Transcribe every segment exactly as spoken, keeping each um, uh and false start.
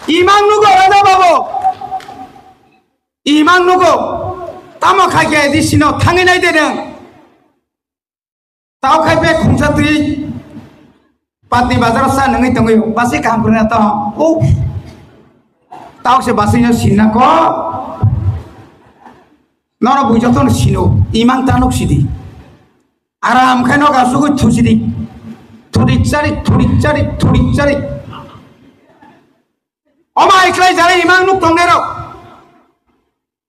Imang nugo raja babu. Imang nugo. Tamo khaikhe di sino thangwi nai de nang. Tao khai bek khungsa twi patni bazar sa nangwi tongwi basi kaham kwrwngna to. O. Tao se basi no sinna ko. Nono bui jotono sino. Imang tanuk sidi. Aram khai no ga sugui thusidi. Thudik charik, thudik charik, thudik charik. Omo aiklai jara imang nuk tongnai rok.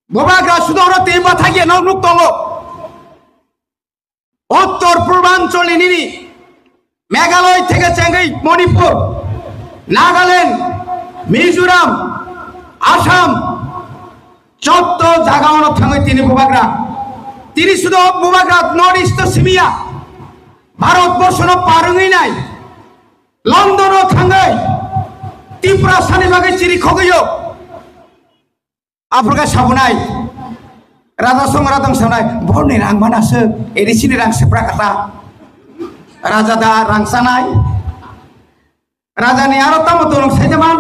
Boba ga sudoro tei bathagi nok nuk tongo. Uttor purbanchol ni nini Meghalaya theke chengwi Manipur, Nagaland, Mizoram, Assam, jotto jaga ono thangwi tini bubagra. Tini sudo bubagra North East to simiya. Bharat borso no parwngwi nai. London o thangwi Tripura sani bagwi chiri khogwi o. Aphuru khe sabunai, raja song raja tong sanai, borni rang mana se, A D C ni rang sepra kata. Raja da rang sanai. Raja ni aro tamo tolong saijaman.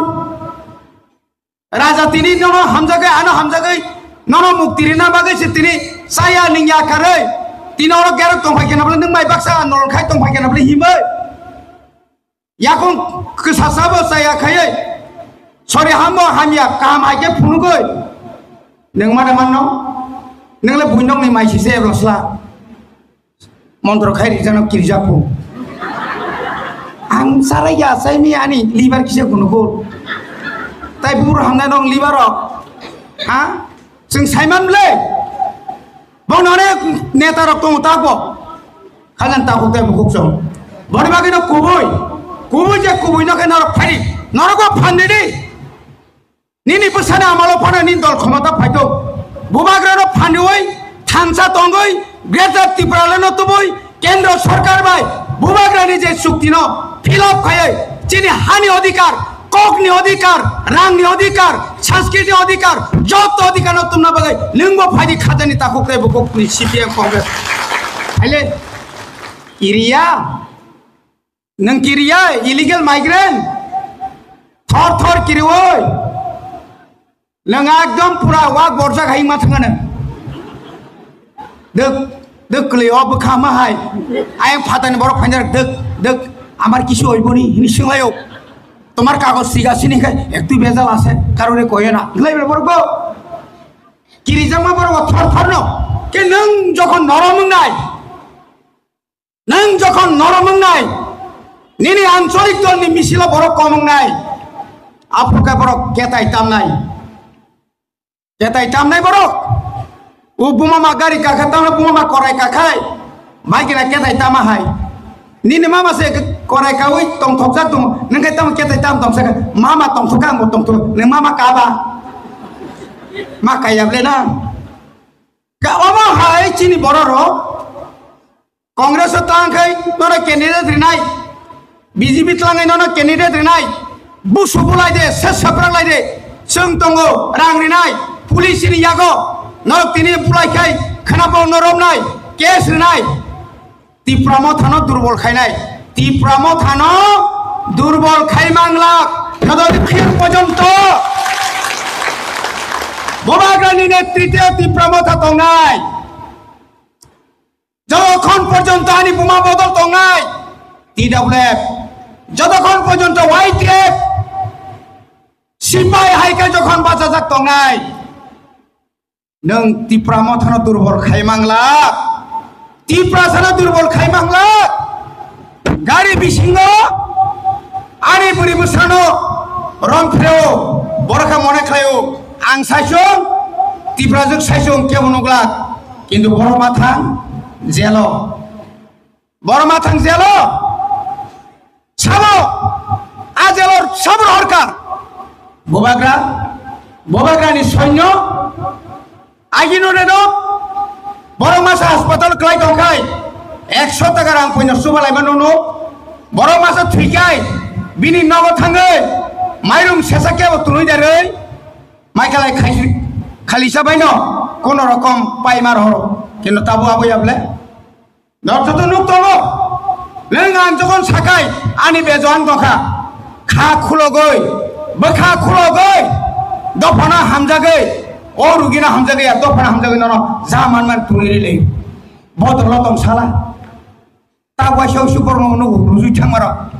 Raja tini nono hamjagwi, ano hamjagwi, nono mukti rina bagwi se tini saya ningya karwi. Tini oro gerok tong phai khe nabla nung mai baksa nolong khai tong phai khe nabla himwi. Yakung kwsasa bo chaya khaiwi. Sori hambo hamya kaham hai khe phunugwi. Nwng mane manno? Nwng le buinok ni mai sise ebla sla. Montro khai rijano kirjaku. Ang sarai ya sai mi ani liver kise kunukur. Tai bur hamna nong liver rok. Ha? Chwng saiman le. Bono onek neta rok tongo ta bo. Khajan ta hukte bukuk chong. Boni bagwi no kubui. Kubui je kubui no khe norok phai. Norok bo phan di di. Nini bwsani amalo phano nini dol khomota phaito. Bubagra no phan diwi thansa tongwi Greater Tipraland no tubui Kendro Sorkar bai bubagrani je chukti no fill up khaiwi chini hani odhikar, kokni odhikar, rangni odhikar, sanskriti odhikar, joto odhikar no tumna bagwi nwngbo phaidi khajani takhuk tei bukhukni C P M Congress. Haile iriya, nwng kiriya illegal migrant, thor thor kiriwi. Nwng ekdom pura wak borjak hai ma thangano. Dek, dek kli o bwkha ma hai. Ayang phatani borok phainjak dek, dek amar kisu oiboni hini swnglaio. Tomar kagoj siga sini khai ektu bejal ase karone koyo na. Glai bre borok bo. Kirijak ma borok thor thor no. Ke nwng jokhon norom wngnai. Nwng jokhon norom wngnai, nini ancholik dolni misilo borok kom wngnai, aphuru khe borok ketai tamnai. Ketai tamnai borok. O buma ma gari kakha tamna buma ma korai kakhai. Mai kena ketai tama hai. Nini mama se korai kawi tongthokjak tongo. Nwng khe tamo ketai tam tongsa kha. Mama tongthok kha, ang bo tongthok. Nwng mama kaba. Ma kaya ble na. Ka omo hai chini borok rok. Congress o tang khai nono candidate rinai, B J P tlangai nono candidate rinai, busu bulai de, se sapra lai de, chwng tongo rang rinai, police ni yago, norok tini bulai khai khana bo norok nai, case rinai, Tipra Motha no durbol khainai, Tipra Motha no durbol khai mangla, jotodin phir porjonto Bubagrani netritwe Tipra Motha tongnai. Jotokhon porjonto ani buma bodol tongnai, T W F, jotokhon porjonto Y T F, sipai hai khe jokhon bachajak tongnai, nwng Tipra Mothano durbol khai mangla, Tiprasano durbol khai mangla, gari bisingo ani bwrwi bwsano rom phreo, borok khe mone khlaio, ang saisung, Tiprajwk saisung kebo nuklak. Kintu borok ma thang jelo. Borok ma thang jelo. Sabo, a jelo sabo rohorkha. Bubagra, Bubagrani soinyo, agino reno, borok masa hospital kwlai tongkhai, ekso taka rang poino subalai mano no. Borok masa thwikhai, bini nogo thangwi, mairum sesa kebo tunui derwi, mai khalai khai, khalisa baino, kono rokom pai mar horo, kintu tabo abo yable. Norok joto nuk tongo. Nwng ang jokhon sakai, ani bejo ang tongkha. Kha khulogoi. Bwkha khulogwi, dophano hamjagwi, o rugino hamjagwi, ya dophano hamjagwi nono ja manmani tuni rili. Bodolo tong sala. Ta waisa usu borno nugo rujui thangmaro.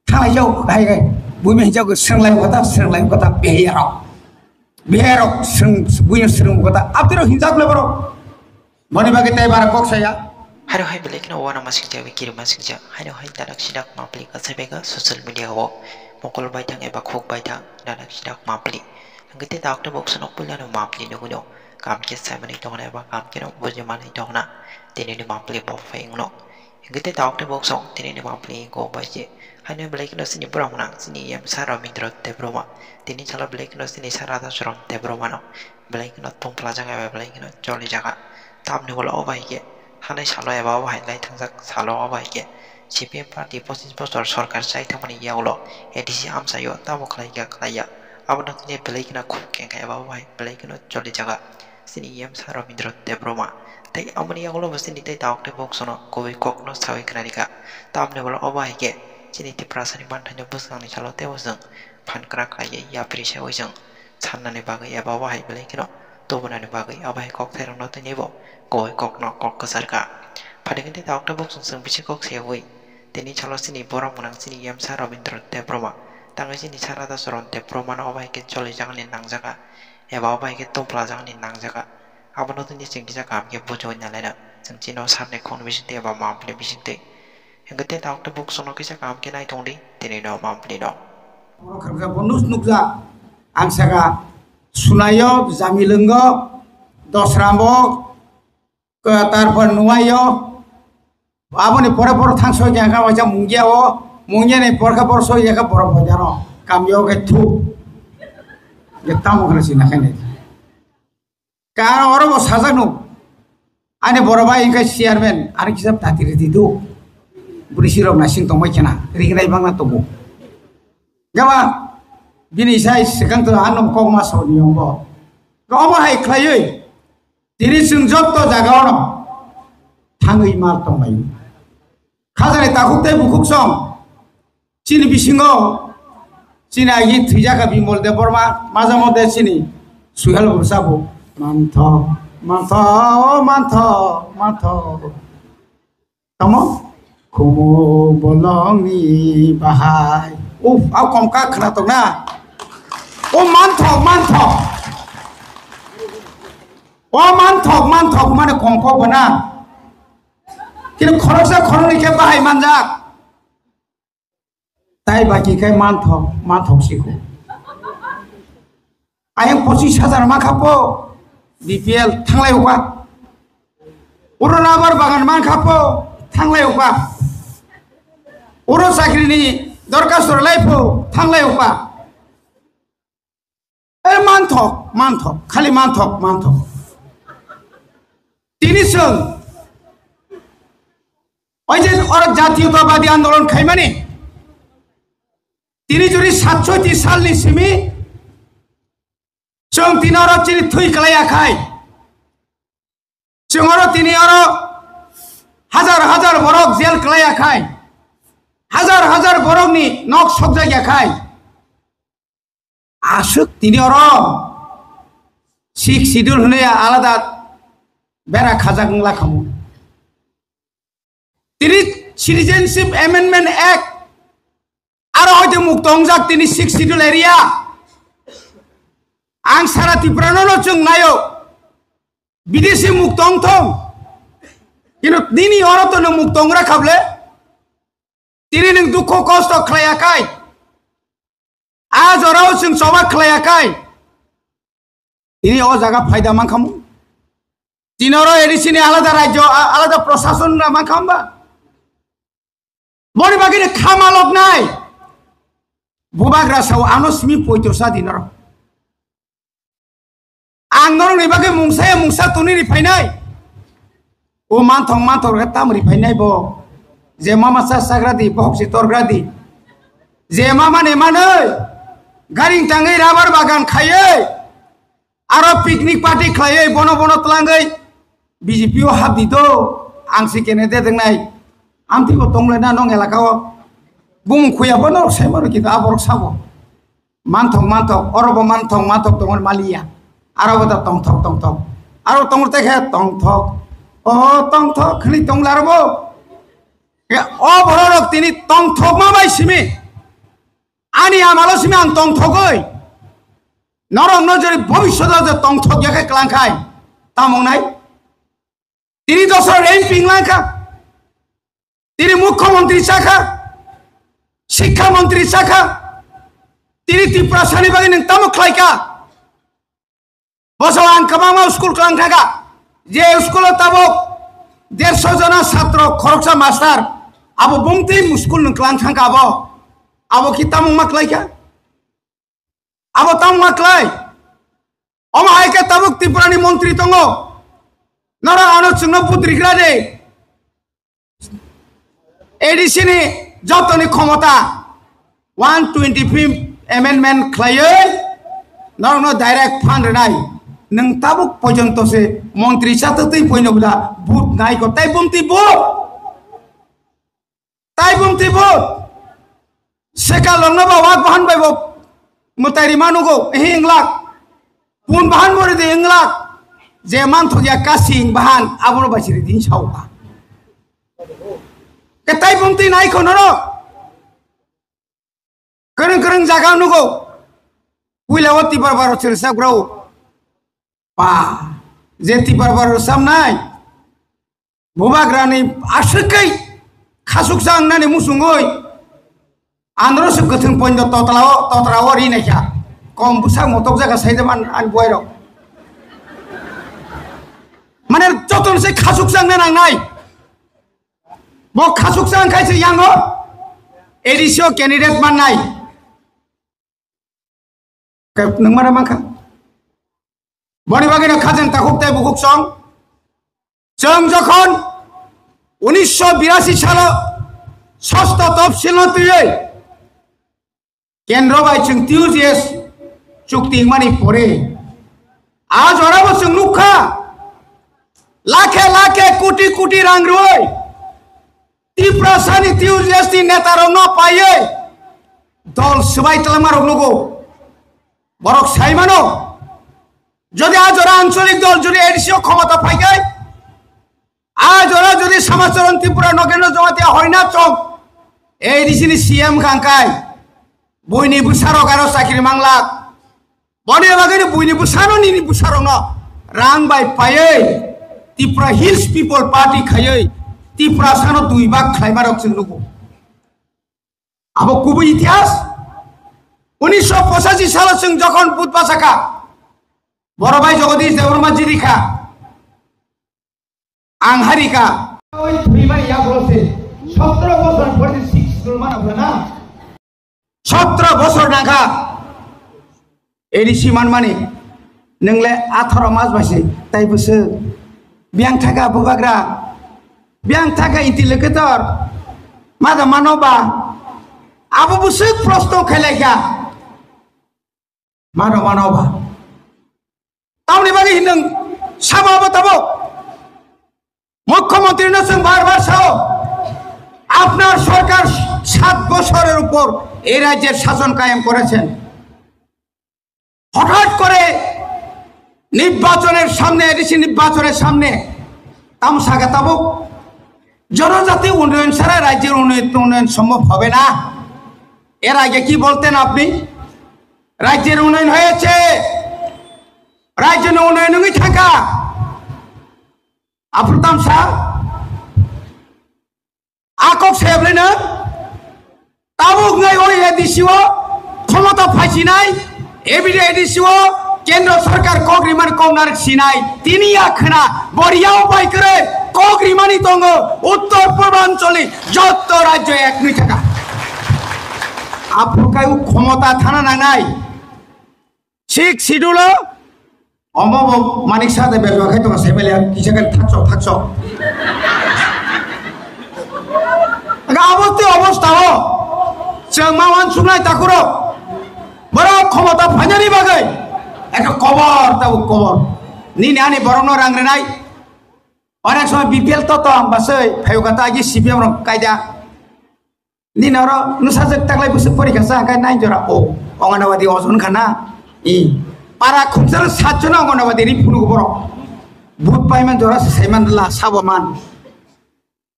Thanglai jau, hai hai. Bumi hijau ke srenglai kota, srenglai kota, beherok. Beherok, sreng, buino sreng kota, abdiro hinjak le borok. Boni bagwi tei bara kok saya. Haino hai belai kheno uanama singcha, bai kirima singcha. Haino hai dadak sidak mapli kasai bega social media o mokol baithang eba khuk baithang dadak sidak mapli. Hingke tei dadak tei boksono puilano mapli nugwino. Kam khe saimani tongna eba kam kheno bujimanai tongna. Tini ni mapli bo phai wngno. Hingke tei dadak tei boksong tini ni mapli kok bai se. Haino belai kheno chini borok nang chini M Sir Rabindra Debbarma. Tini salo belai kheno chini Sir Radhacharan Debbarma no. Belai kheno tongpla jaga eba belai kheno choli jaga. Tamni ulo o bai khe thanai salo eba o hai lai thangjak salo o bai khe C P M party pochis bochor sorkar chai thangmani yagulo A D C amchaio tamo khlai kha khlai ya. Abono tini belai kheno khuk kengkha eba o bai belai kheno choli jaga. Chini M Sir Rabindra Debbarma. Tei amoni yagulo bo chini tei dadak tei boksono kubui kokno sawi khna rikha. Tamni ulo o bai khe chini Tiprasani manthaino bwskangni salo tei bosong phan kwrak khlai ya yapri sawi chwng. Sannani bagwi eba o hai belai kheno tubunani bagwi abo hai kok thairokno tini bo koi kokno kok kwchar kha. Phaidi khe tei dadak tei boksong chwng bisi kok siyogwi tini salo chini borok mwnang chini M Sir Rabindra Debbarma tangwi chini Sir Radhacharan Debbarmano obo hai khe cholijakni nangjakha eba obo hai khe tongplajakni nangjakha. Abono tini chwng kisa kaham khe bujiwi nalaina chwng chini o sir ni khun bisingtwi eba mapli bisingtwi. Hingke tei dadak tei boksongno kisa kaham khe nai tongdi tini no mapli no. Borok khe bo nus nukjak. Ang saka Sunaio, Jamilwngo, Dosrambo, tarpor Nuaio. Aboni pore pore thang soi khe ang kha waisa Mungiao, Mungiani pore khe pore soi khe borok bojaro kamio khe thu. Ye tamo khna sina khe nai. Karo oro bo sajak no. Ani boro bai wngkha chairman, ani kisa dati ridi do. Bwrwi sirok naising tongbai khena, rignai bangna tongo. Gaba, bini sai swkang to ano kok ma soni yongbo. Omo hai khlaiwi, tini chwng jotto jaga ono thangwi ma tongbai. Khajani takhuk tei bukhuk song. Chini bisingo chini agi thwijak kha Bimal Debbarma, maja mode chini Suhel Bwrwsa bo. Mantho, mantho, mantho, mantho. Tamo? Khumu bolongni bahai. Uf, au kom ka khna tok na. O mantho, mantho. O mantho, mantho mane kom kok bana. Kini khoroksa khoroknwi khe bahai manjak. Tai baki khe manthok, manthok siko. Ayang pochis hajar mankha po, B P L thanglai uka. Uro rubber bagan mankha po, thanglai uka. Uro chakri ni dorkhasto rwlai po, thanglai uka. E manthok, manthok, khali manthok, manthok. Tini chwng, oi je oro Jatiyotabadi Andolon khaimani, tini juri satsoiti salni simi, chwng tini oro chini thwi kwlai ya khai. Chwng oro tini oro hajar hajar borok jail kwlai ya khai, hajar hajar borokni nok sokjak ya khai, aswk tini oro Sixth Schedule hwnwi alada bera khajak wngla khamu. Tini Citizenship Amendment Act aro hoite mukto wngjak tini Sixth Schedule area. Ang sara Tripura no chwng nayo. Bidesi mukto wngthong. Kintu nini oro to nwng mukto wngra khable. Tini nwng dukho kosto khlaiya khai. A jorao chwng choba khlaiya khai. Tini o jaga phaida mankhamu. Tini oro A D C ni alada rajyo, a-, alada prosason ra mankha hwnba. Boni bagwi ni khamalok nai. Bubagra sao ano simi poito sa di norok. Ang norokni bagwi mungsa ya mungsa tuni ri phainai. O manthok manthok khe tam ri phainai bo. Je mama sa sagra di, bohok si torgra di. Je mama ne manoi. Garing tangwi rubber bagan khaiwi. Aro picnic party khlaiwi bono bono tlangwi B J P o hap di do. Ang si kene de dengnai. Amtwi bo tonglai na nong elaka o. Bumung khuya bo norok sai mano kintu aborok sabo. Manthok, manthok, oro bo manthok, manthok tongmani maliya. Aro bo da tongthok, tongthok. Aro tongmani tei khe tongthok. O tongthok, khini tongla aro bo. Khe o borok rok tini tongthokma bai simi. Ani amalo simi ang tongthogoi. Norok no jori bhobishyot o je tongthok ya khe klang khai. Tamong nai. Tini dosra M P wng lang kha. Tini mukhyamantri cha kha. Sikha mantri cha kha. Tini Tiprasani bagwi nwng tamo khlai kha. Bosong ang kwbangma school klang thangkha. Je school o tabuk dersho jona satro khoroksa master. Abo bumtwi school nwng klang thangkha abo. Abo ki tamo ma khlai kha? Abo tamo ma khlai? Omo hai khe tabuk Tripura ni montri tongo. Norok ano chwngno budrigra de. A D C ni jotoni khomota one twenty fifth amendment khlaiwi norokno direct fund rwnai. Nwng tabuk porjonto se montri chatwi twi poino bwla vote nai ko tai bumtwi vote. Tai bumtwi vote. Seka longno ba wak bahan bai bo mwtai rima nugo, ehe inglak. Pun bahan bo ridi inglak. Je manthok ya kasing bahan, abono bai siri din sauka. Ketai bumtwi nai kono ro. Kereng kereng jaga nugo. Puila o tibar baro sirsa grau. Pa, je tibar baro samnai. Bubagrani aswk kai khasuksa wngnani muchungwi andro se kwthwng poindo totlao, totrao ri naikha. Kom bwsak motok jaga sai de man ani boirok. Mane jotono se khasuksa wngna nangnai. Bo khasuksa wngkhai se yango A D C o candidate mannai. Khe nwng mano mankha. Boni bagwino khajang takhuk tei bukhuk song. Chwng jokhon unisho birasi salo sosto topsilno twiwi kendro bai chwng T U G S chukti wngmani pore, a jorabo chwng nukha, lakhe lakhe koti koti rang rwui Tiprasani T U G S ni netarokno paiwi dol swbai twlangmarok nugo. Borok sai mano, jodi a jora ancholik dol jodi A D C o khomota phaikai, a jora jodi Samacharan Tripura, Nogendra Jamatia, Hoina Chong A D C ni C M khangkai, buini bwsarok aro chakri manglak. Boni bagwi buini bwsano nini bwsarokno rang bai paiwi Tripura Hills People Party khaiwi Tiprasano dui bak khlaimarok chwng nugo. Abo kubui itihas. Unisho pochashi salo chwng jokhon but bachakha, boro bai Jagadish Debbarma jiri kha. Ang harika. Oi thwimani yagulo se sotro bosor forty six rwmano hwna. Sotro bosor nangkha A D C manmani. Nwngle atharo mas bai se tai bwswk. Biyang thaka bubagra. Biyang thaka interlocutor. Mada mano ba. Abo bwswk prosto khailai kha. Mano mano ba. Tamoni bagwi hinung sabo abo tabo. Mukhyamantri no chwng bar bar sao, "আপনার সরকার সাত বছরের উপর এই রাজ্যের শাসন কায়েম করেছেন।" হঠাৎ করে নির্বাচনের সামনে, এডিসি নির্বাচনের সামনে তামসা গাতাবো, "জনজাতি উন্নয়ন ছাড়া রাজ্যের উন্নয়ন, উন্নয়ন সম্ভব হবে না।" এর আগে কি বলতেন আপনি? রাজ্যের উন্নয়ন হয়েছে, রাজ্যের উন্নয়ন হয়ে থাকা। Aphuru tamsa akok sebelino tabuk ngai oi A D C o khomota phaisinai, A B D A D C o kendro sarkar kok riman kok nar sinai, tini ya khna boriya upai kre kok rimani tongo uttor purbancholi jotto rajyo ek nui thaka. Aphuru kai u khomota thana nangnai. Sixth schedule o omo bo manik sa de bejwa khai tongo, sai mele kisa khe thakchok, thakchok. Aga abo tei obostha o chwng ma uansuknai takuro. Borok khomota phainani bagwi ekha kobor tabo kobor. Nini ani borokno rang rinai. Onek somoi B P L to to ang baswi phaio kha ta agi C P M rok kaida. Nini oro nwsajwk taklai bwswk porikha sa hwnkhe nine jora o. Anganwadi ojon khana. I. Para khumsar satjona Anganwadi ri phunu borok. But paiman jora se saiman la sabo man.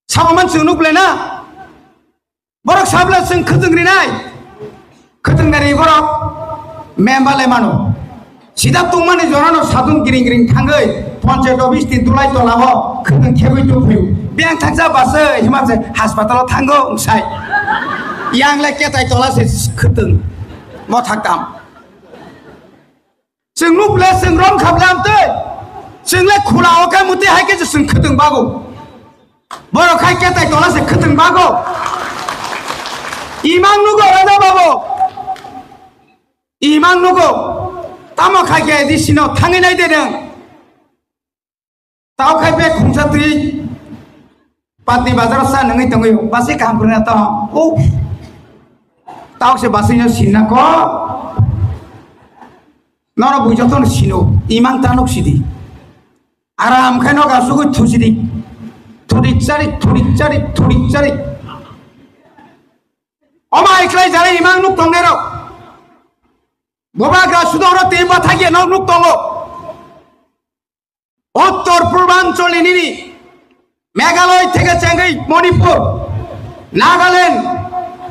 Sabo man chwng nuk le na. Borok sabla chwng khwtwng rinai. Khwtwng nari borok memba le mano. Sida tungmani jorano sadun giring giring thangwi ponchayat office ni dulai tola o khwtwng khegwi tongphio. Biyang thaksa basa himase hospital o thango wngsai. Yang le ketai tola se khwtwng. Mo thaktam. Chwng nuk le chwng rom khap lam tei. Chwng le khula o khe muti hai khe chwng khwtwng bago. Borok khai ketai tola se khwtwng bago. Imang nugo raja babu. Imang nugo. Tamo khai khe di sino thangwi nai de deng. Tao khai be khungsa twi patni bazar sa nangwi tongwi basi kaham kwrwngna tong. O. Tao se basi no sinna ko. Nono bui joto no sino. Imang tanuk sidi. Aram khai no ga sugui thusidi. Thudik charik, thudik charik, thudik charik. Oma iklai jare imang nuk tongnai rok. Boba ga sudo ro temba thagi no nuk tongo. Uttor Purbanchol ni nini Meghalaya theke chengwi Manipur, Nagaland,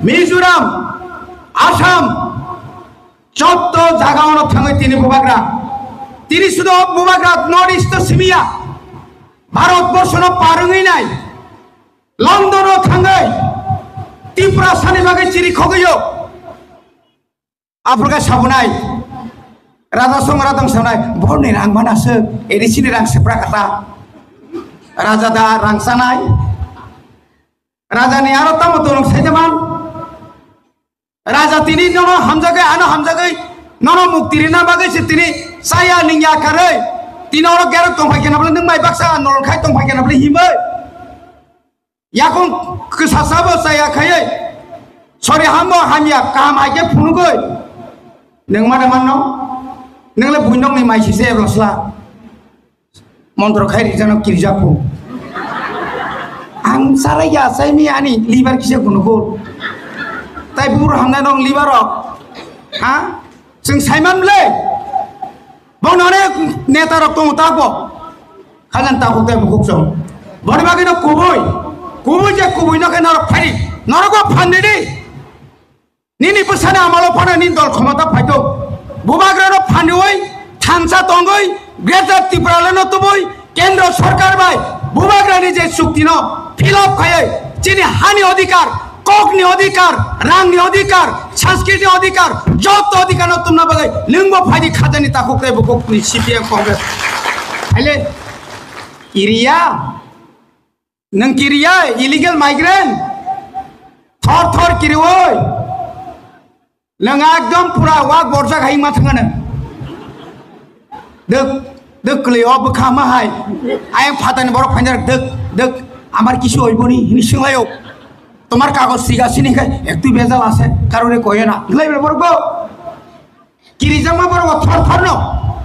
Mizoram, Assam, jotto jaga ono thangwi tini bubagra. Tini sudo bubagra North East o simiya, Bharat borso no par wngwi nai, London o thangwi Tiprasa ni bagwi chiri khogwi o. Aphuru khe sabunai, raja song raja tong sabunai, borni rang mana se, A D C ni rang sepra kata. Raja da rang sanai. Raja ni aro tamo tolong saijaman. Raja tini nono hamjagai, ano hamjagai, nono mukti rina bagwi se tini saya ningya karwi. Tini oro gerok tong phai khe nabli nung mai baksa nolong khai tong phai khe nabli himbai. Yakung kwsasa bo chaya khaiwi, sori hambo hamya kaham hai khe phunugwi. Nwng ma da manno? Nwng le buinokni mai sise ebla sla. Montro khai rijano kirjapo. Ang sarai ya saini ani liver kise gunugo. Tai bubur hamnai nong liver rok. Ha? Chwng saiman le. Bono onek neta rok tongo ta bo. Khajan ta huktai bukhuk chong. Boni bagwi no kubui. Kubui je kubui no khe norok phari. Norok bo phan di di. Nini bwsani amalo phano nini dol khomota phaito. Bubagra no phandiui thansa tongoi Greater Tipraland no tubui Kendro Sorkar bai Bubagrani je chukti no fill up khaiwi chini hani odhikar, kokni odhikar, rangni odhikar, sanskriti odhikar, joto odhikar no tumna bagwi nwngbo phaidi khajani takhuk tei bukhukni C P M Congress. Haile kiriya, nwng kiriya illegal migrant, thor thor kiriwi. Nwng ekdom pura wak borjak hai ma thangano. Dek, dek kle o bwkha ma hai. Ayang phatani borok phainjak dek, dek, amar kisu oiboni hini swnglaio. Tomar kagoj siga sini khai, ek tui bejal ase, karone koyo na. Glai bele borok bo. Kirijak ma borok bo thor thor no.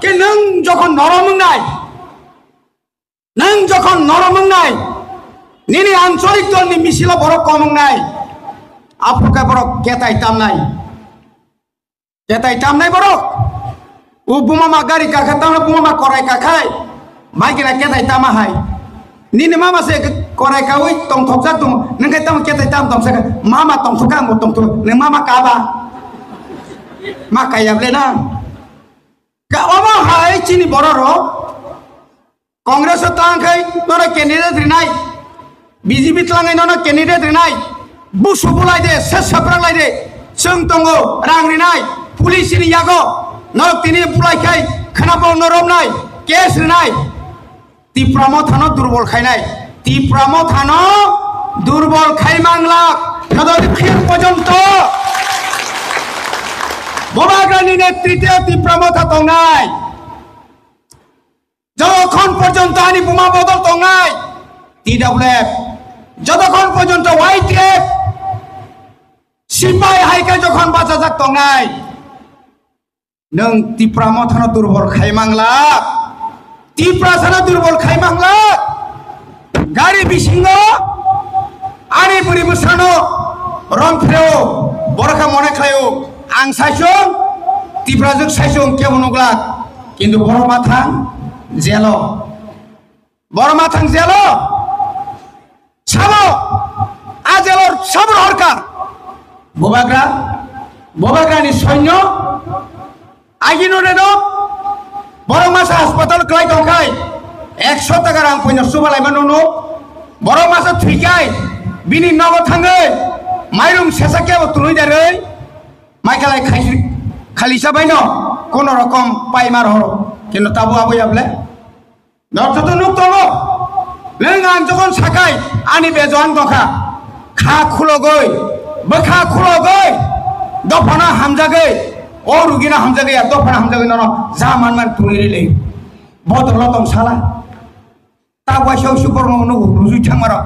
Ke nwng jokhon norom wngnai. Nwng jokhon norom wngnai, nini ancholik dolni misilo borok kom wngnai, aphuru khe borok ketai tamnai. Ketai tamnai borok. O buma ma gari kakha tamno buma ma korai kakhai. Bai kena ketai tama hai. Nini mama se korai kawi tongthokjak tong, nwng khe tamo ketai tam tongsa khe. Mama tongthok kha, ang bo tongthok. Nwng mama kaba. Ma kayable na. Ka omo hai chini borok rok. Congress o tang khai nono candidate rinai, B J P tlangai nono candidate rinai, busu bulai de, se seprak lai de, chwng tongo rang rinai, police ni yago norok tini bulai khai khana bo norok nai, case rinai, Tipra Motha no durbol khainai, Tipra Motha no durbol khai mangla, joto phir porjonto Bubagrani netrite Tipra Motha tongnai. Jotokhon porjonto ani buma bodol tongnai, T W F. Jotokhon porjonto Y T F. Sipai hai khe jokhon bachajak tongnai. Nwng Tipra Mothano durbol khai mangla. Tiprasano durbol khai mangla. Gari bisingo ani bwrwi bwsano rom phreo, borokha mone khlaio, Ang saichung, Tiprajwk saichung kebo nuglak, kintu borok mathang jelo. Borok mathang jelo. Sabo, a jelo sabo horkar. Bubagra, bubagrani soinyo, agino reno, borok masa hospital kwlai tongkhai, ekso taka rang poino subalai mano no, borok masa thwikhai, bini nogo thangwi, mairum sesa kebo tunui darwi, Mai khalai khai-, khalisa baino kono rokom pai mar horo. Kintu tabo abo ya ble. Dor joto nuk tongo. Neng ang jokon sakai ani bejoan dokha. Kha khulogoi, bwkha khulogoi, dophana hamjagoi, o rugina hamjagoi ya, dophana hamjagoi nono ja man man tuni rile. Bodolo tong sala. Ta waisa usu borno nugo rujui thangmaro.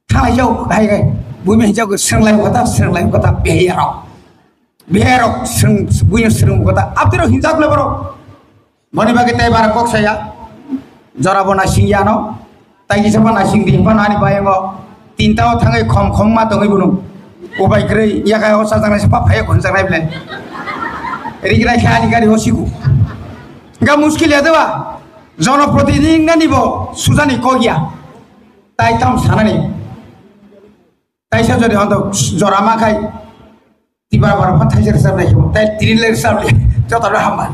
Thanglai jau hai hai. Bumi hai jau srenglai kota, srenglai kota, beherok. Beherok sreng, bumi sreng kota. Abdiro hinjak le borok. Boni bagi tai bara kok saya. Jora bona sing yano. Tai kisa bona sing di bona ani bayango. Tinta o thangai khom khom ma tongoi bunu. Ubai krei yakai o sajang nai sepa phaya khon janai ble. Rik rai kha ani gari o siku. Ga muskil ya deba. Jonoprotinidhi wngnani bo sujani kok ya. Tai tam sanani. Taisa jodi honto jora ma khai tiba bara pha thaisa rwchap nai khe tai tiri le rwchap le joto no hambai.